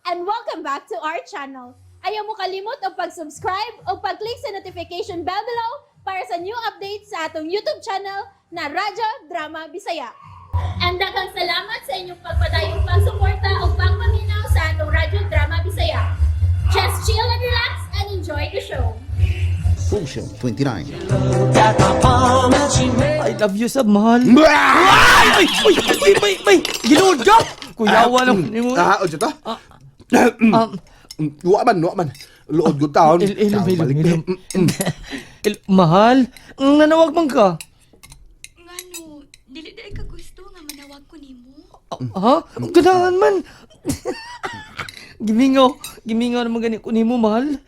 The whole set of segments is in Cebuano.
And welcome back to our channel. Ayaw mo kalimot og pag-subscribe o pag-click sa notification bell below para sa new updates sa atong YouTube channel na Radyo Drama Bisaya. And daghang salamat sa inyong pagpadayong pagsuporta o pagpaminaw sa atong Radyo Drama Bisaya. Just chill and relax and enjoy the show. Social 29. I love you, sab, mahal. Ay! Uy! Uy! Bay! Bay! Ginuod ka! Kuyawa lang nimo. Ah, o to? Wa man, wa man. Luod ko taon. Il, ilom, ilom, Balik. ilom. Mahal, nanawag man ka. Ngano, dili dili ka gusto nga manawag ko nimo. Ah, ha? Ganahan man. Gimingaw. Gimingaw naman gani ko nimo, mahal.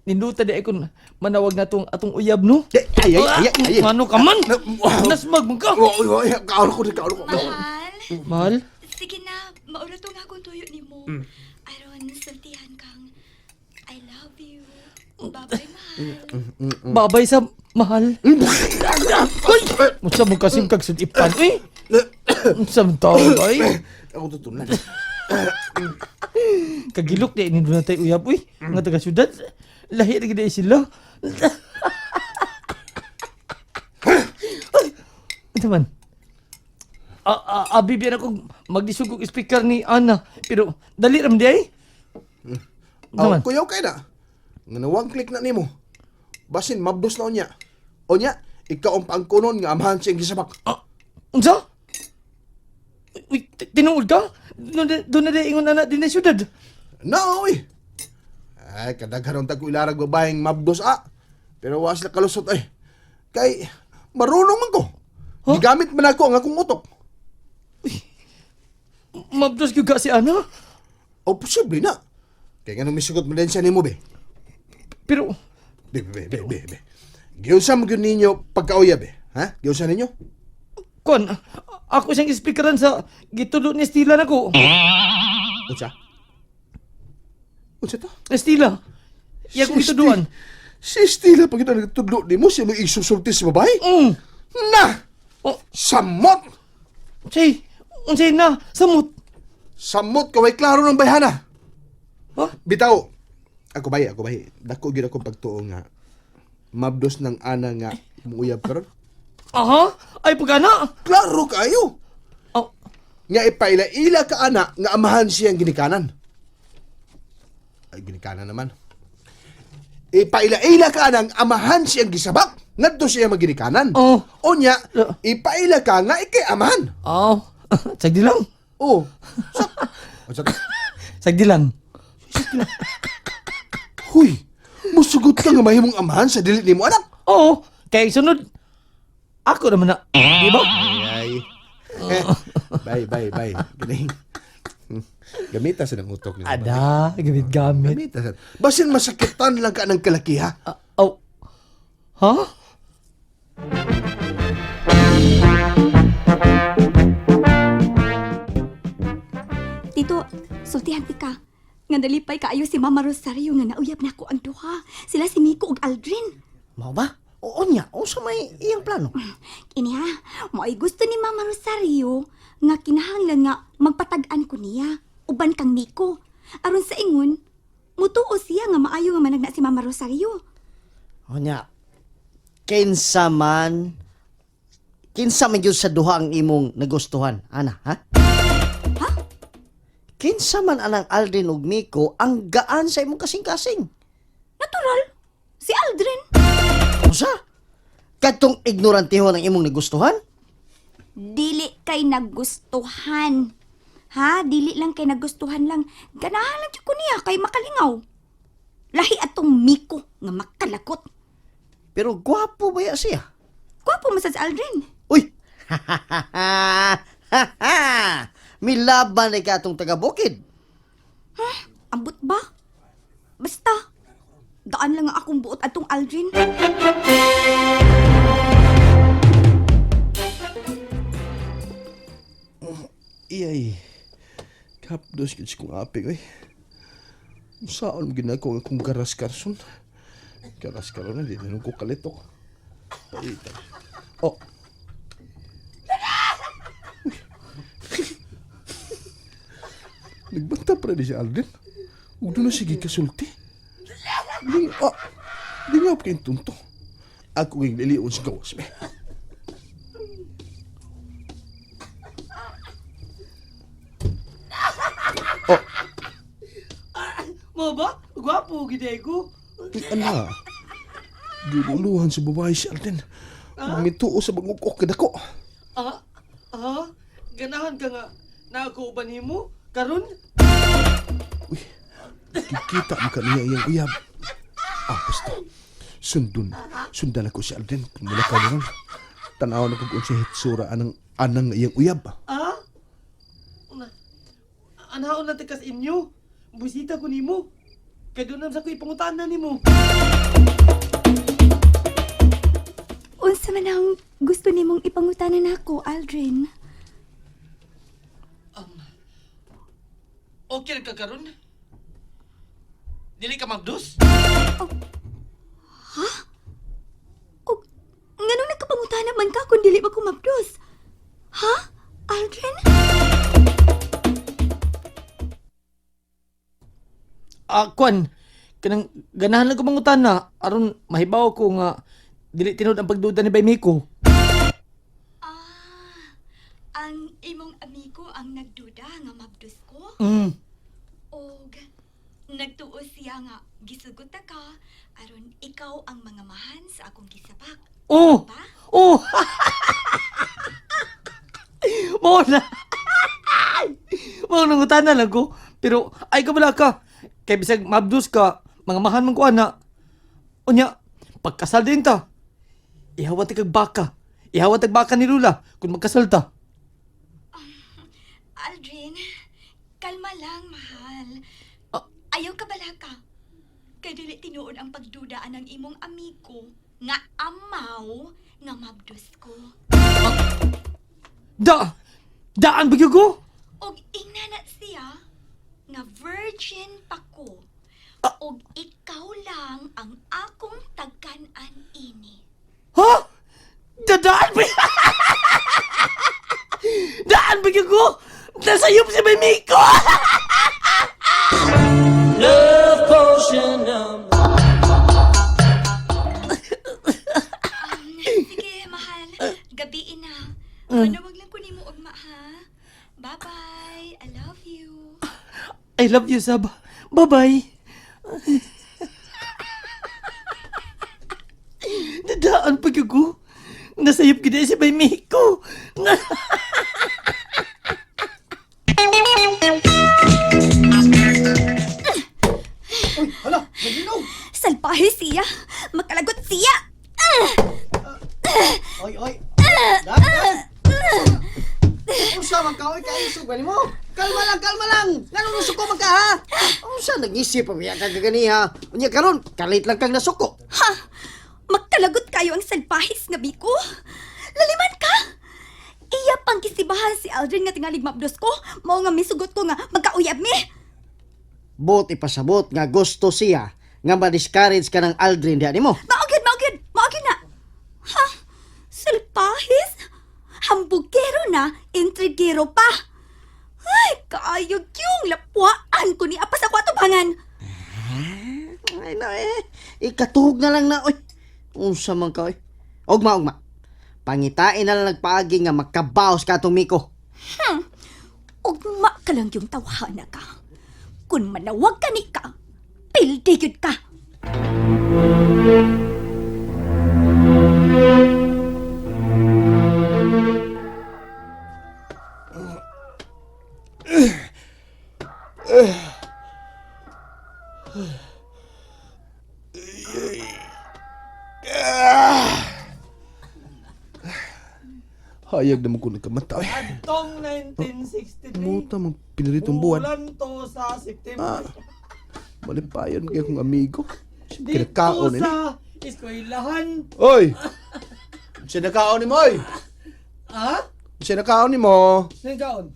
Ninduta di ko manawag na tong atong uyab, no? Ay, ay, ay, ay, ay. Ano ka man? Nasmag man ka. Oh, oh, ay, kauro ko, kauro ko. Mahal, Mahal? sige na, mauro to nga akong tuyo nimo. Aron sultihan kang I love you. Bye-bye, mahal. Babay sa mahal. Uy! Unsa mo kasim kag sudipan, uy? Unsa mo tao, ay? Ako tutunan. Kagilok di ni doon tayo uyab, uy. Nga taga syudad. Lahi na gid sila. Ay! Ano man? Abi biyan ako magdisug og speaker ni Ana. Pero dali ra man di ay. Ano Oh, man? kuyaw kay na. Nga na one click na nimo. Basin mabdos na unya. Unya, ikaw ang pangkunon nga amahan siyang gisabak. Ah, unsa? Uy, tinuod ka? Doon na di ingon ana din na syudad. Na, oy. Ay, kadaghan ang tag-ilarag babaeng mabdos ah. Pero wa sila kalusot ay. Kay marunong man ko. Huh? Gigamit man ako ang akong utok. Mabdos gyud ka si Ana. O posible na. Kay nga nung misugot mo din siya nimo be. Pero Be, be, be, be, be. Giunsa mo gyud ninyo pagkauyab eh. Ha? Giunsa ninyo? Kon, ako siyang speakeran sa gitulo ni Stila nako. Unsa? Unsa to? Stila. Iya kong gituduan. Si Stila pag ito nagtudlo nimo siya mo isusulti sa babae. Na! Oh, Samot! unsay, unsay na, samot. Samot kaway klaro ng bayhana. Ha? Bitaw. Ako bay, ako bay. Dako gyud akong pagtuo nga mabdos ng ana nga muuyab karon. Aha, ay pagana. Klaro kayo. Oh, Nga ipaila-ila ka ana nga amahan siyang ginikanan. Ay ginikanan naman. Ipaila-ila ka ana nga amahan siyang gisabak. Ngadto siya maginikanan. Oh. Unya, ipaila ka nga ikay amahan. Oh. Sagdi lang. Oh. Sa, sa, Sagdi lang. huy, musugot ka nga mahimong amahan sa dili nimo anak. Oo, kay sunod ako naman na. Di ba? Ay. Bye, bye, bye. Galing. Gamita sa ng utok nila. Ada, gamit-gamit. Gamita sa. Basin masakitan lang ka ng kalaki ha. Ah, oh. Ha? Tito, sultihan ti ka. Nga nalipay kaayo si Mama Rosario nga nauyab nako ang duha. Sila si Miko ug Aldrin. Mao ba? Oo niya, unsa may iyang plano? Ini ha, mao'y gusto ni Mama Rosario nga kinahanglan nga magpatag-an ko niya uban kang Miko. Aron sa ingon, mutuo siya nga maayo nga managna si Mama Rosario. O niya, kinsa man, kinsa man gyud sa duha ang imong nagustuhan, ana, ha? Ha? Kinsa man anang Aldrin ug Miko ang gaan sa imong kasing-kasing? Natural, si Aldrin. Unsa? Kadtong ignorantihon ang imong nagustuhan? Dili kay nagustuhan. Ha? Dili lang kay nagustuhan lang. Ganahan lang jud ko niya kay makalingaw. Lahi atong Miko nga makalakot. Pero gwapo ba ya siya? Gwapo man sad si Aldrin. Uy! Milaban na ka atong taga-bukid. Ambot ba? Basta, daan lang ang akong buot atong Aldrin. Iyay. Kapdos gid kong apig oy. Saan mo ginagawa ang akong garas karson? Garas karon na di na ko kalitok. Paita. Oh. Nagbanta pa rin si Alden. Ug doon na sige kasulti. Di, ah, di nga pa kayong tunto. Ako ngayong lilion sa gawas, be. Oh, Mo ba? Gwapo gid ko. ay, ala. Giluluhan sa babae si Alden. Mituo sa bagukok kadako. Ah, ah, ganahan ka nga na ako uban nimo karon? Uy, kikita mo ka niya iyang uyab. Ah, basta. Sundon. Sundan ako si Alden. Kung mula ka ron. Tanaw na kung unsa hitsura anang anang iyang uyab. Ah? Anaon na tikas inyo? Busita ko nimo. Kay doon sa ko ipangutana nimo. Unsa man ang gusto nimong ipangutana nako, Aldrin? Okay ka karon? Dili ka magdus? Og nganong nagkapangutana man ka kung dili ba ko mabdos? Ha? Aldrin? Ah, kwan. Kanang ganahan lang ko mangutana aron mahibaw ko nga dili tinud ang pagduda ni Bay Miko. Ah, ang imong amigo ang nagduda nga mabdos ko? Og nagtuo siya nga gisugot ta ka aron ikaw ang mga mahan sa akong gisabak. Oh! Ba? Oh! Mao na. Mao nangutana lang ko. Pero ay ka bala ka. Kay bisag mabdus ka, mga mahan man ko ana. Unya, pagkasal din ta. Ihawa ta kag baka. Ihawa tag baka ni Lula kung magkasal ta. Aldrin, kalma lang, mahal. Ah. Ayaw ka bala ka. Kay dili tinuod ang pagdudaan ng imong amigo nga amaw nga mabdos ko. Da! Daan ba gyud ko? Og ingna na siya nga virgin pa ko. Og ikaw lang ang akong tagkan-an ini. Ha? Dadaan ba? Daan ba gyud ko? Nasayop si Bay Miko! Sige, mahal. Gabiin na. Manawag lang ko nimo ugma ha. Bye-bye. I love you. I love you, Sab. Bye-bye. Nadaan pa gyud ko. Nasayop gid si Bay Miko. Uy, hala, naginog. Salbahe siya. Makalagot siya. Oy, oy. Dan, dan. Unsa man ka oy kaisog ba nimo? Kalma lang, kalma lang. Nganong nasuko man ka ha? Unsa nag-isip pa biya ka gani ha? Unya karon, kalit lang kang nasuko. Ha? Magkalagot kayo ang salbahis nga biko? Laliman ka! Iya pang kisibahan si Aldrin nga tingalig mabdos ko. Mao nga misugot ko nga magkauyab mi. Buot ipasabot nga gusto siya nga ma-discourage ka ng Aldrin diha nimo. Maugid, maugid, maugid na. Ha? Salpahis? Hambugero na, intrigero pa. Ay, kaayo yung lapuan ko ni apa sa kwato bangan. Ay na eh, ikatuhog na lang na oy. Unsa man ka oy. Ugma ugma. Pangitain na lang nagpaagi nga makabaos ka atong Miko. Ugma ka lang yung tawhana ka. Kung manawag ka ni ka, pildi gyud ka. Hayag naman ko nagkamata. Ay, Atong 1963. muta mong piniritong buwan. Bulan to sa September. Malipayon kaya kong amigo. Dito Kinakaon ini. sa eskwelahan. Oy! Siya nakaon ni mo, oy! Ha? Siya nakaon ni mo. Sino kaon?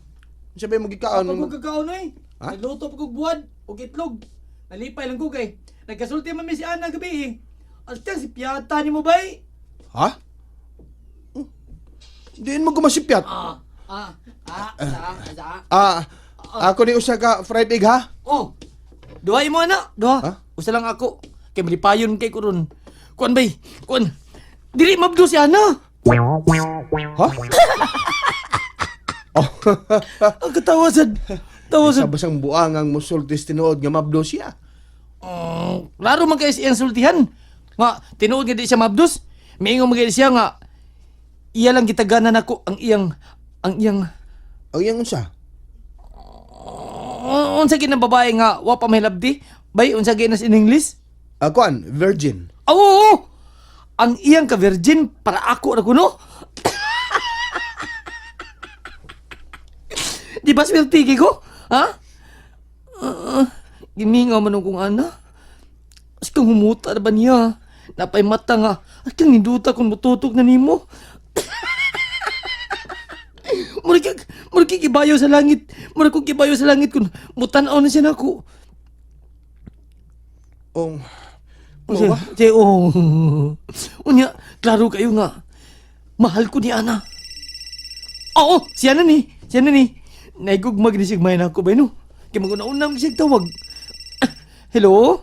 Siya ba yung magkikaon? Pag kakaon oy. Ha? Nagluto pa kog buwan og itlog. Nalipay lang ko kay. Nagkasulti man mi si Ana gabi eh. Alta si piyata nimo bay. Ha? Diin mo gumasipyat. Ah, ah, ah, ah, ah, Ah, Ako ni usa ka fried egg ha. Oh. Duha imo ana, duha. Ha? Usa lang ako. Kay malipayon kay ko ron. Kuan bay, kuan. Dili mabdo si ana. Ha? Oh. Ang katawa sad. Tawa Sa sad. basang buang ang musultis tinuod nga mabdo siya. Oh, klaro man kay siyang sultihan. Nga tinuod nga di siya mabdos. Miingon man kay siya nga iya lang gitaganan nako ang iyang Ang iyang unsa? Unsa gid ng babae nga wa pa mahilabdi? Bay, unsa gid nas in English? Ah, kuan, virgin. Ah, oo, oo. Ang iyang ka virgin para ako ra kuno. Di ba swerte kay ko? Ha? Gimingaw man kong ana. As kang humuta na ba niya? Napay mata nga. At kang ninduta kung mututok na nimo. Murag kag ibayo sa langit. Murag kong ibayo sa langit kung mutan-aw na siya nako. Ong Mao ba? Siya, oo. Unya, klaro kayo nga. Mahal ko ni Ana. Oo, siya na ni. Siya na ni. Naigugmag ni Sigmay na ako ba, no? Kaya mag-una-una siya tawag. Hello?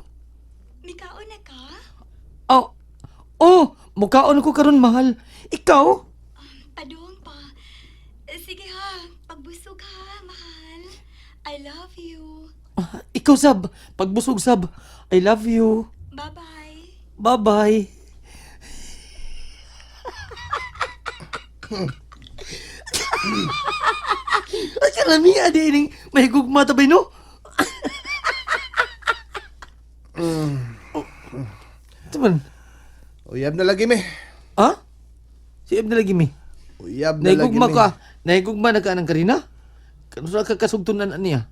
Mikaon na ka? Oh, oh, mukhaon ko karon mahal. Ikaw? Padung pa. Sige ha, pagbusog ha, mahal. I love you. Ah, ikaw, Sab. Pagbusog, Sab. I love you. Bye-bye. Bye-bye. Ay, karami, adi ining may gugma tabay, no? Ito man. Uyab na lagi me. Ha? Si Eb na lagi, mi. Uyab na lagi Naigugma me. ka. Naigugma na ka ng Karina? Kano ka kasugtunan niya?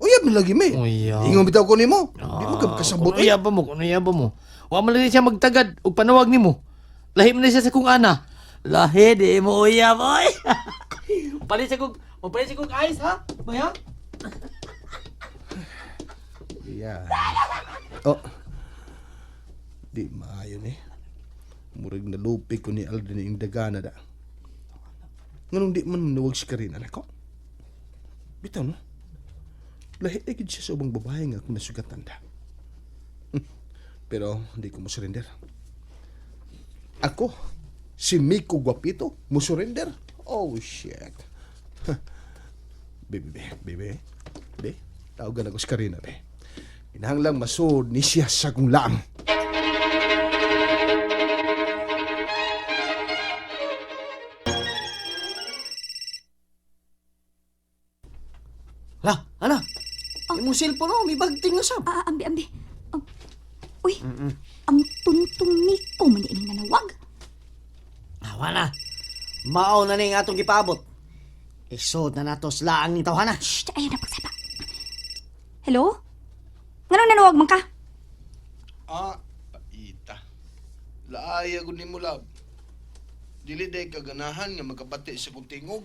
Uyab na lagi me. Uyab. Ingon bitaw ko nimo. Di mo ka kasabot. Kuno yaba mo, kuno yaba mo. Wa man lang siya magtagad og panawag nimo. Lahi man na siya sa kung ana. Lahi di mo uyab oy. Palit siya kog, palit siya kog ice ha? Maya? Yeah. Oh. Di maayo ni. Murag nalupi ko ni Aldrin yung dagana da. Nganong di man manuwag si Karina nako. Bitaw no. Lahi na gid siya sa ubang babae nga akong nasugatan da. Pero hindi ko mo surrender. Ako, si Miko Guapito, mo surrender? Oh shit. Bebe, bebe, bebe, be, tawagan ako si Karina, be. Kinahanglang masud ni siya sa kong laam. Hala, ana. Imong cellphone oh, may bagting na sab. Ah, ambi, ambi. Oh. Uy, ang tuntong ni ko man ining nanawag. Awa na. Mao na ning atong gipaabot. Isod na nato sila ang ni tawhana. Shh, ayaw na pagsaba. Hello? Nganong nanawag man ka? Ah, paita. Laaya gud nimo love. Dili day kaganahan nga magkabati sa kong tingog.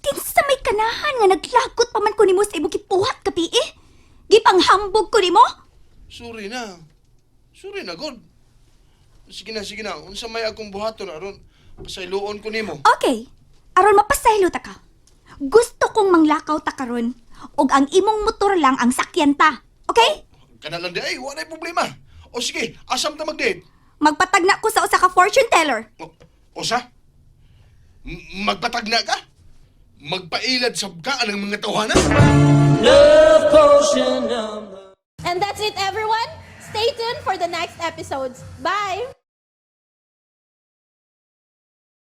Kinsa may kanahan nga naglagot pa man ko nimo sa imong gipuhat kapi eh? Gipanghambog ko nimo? Sorry na. Sorry na god. Sige na, sige na. Unsa may akong buhaton aron pasayloon ko nimo. Okay, aron mapasaylo ta ka. Gusto kong manglakaw ta karon ug ang imong motor lang ang sakyan ta. Okay? Kana lang di ay wala problema. O sige, asam ta mag-date. Magpatagna ko sa usa ka fortune teller. O, usa? Magpatagna ka? Magpailad sab ka ang mga tawhana? And that's it, everyone. Stay tuned for the next episodes. Bye!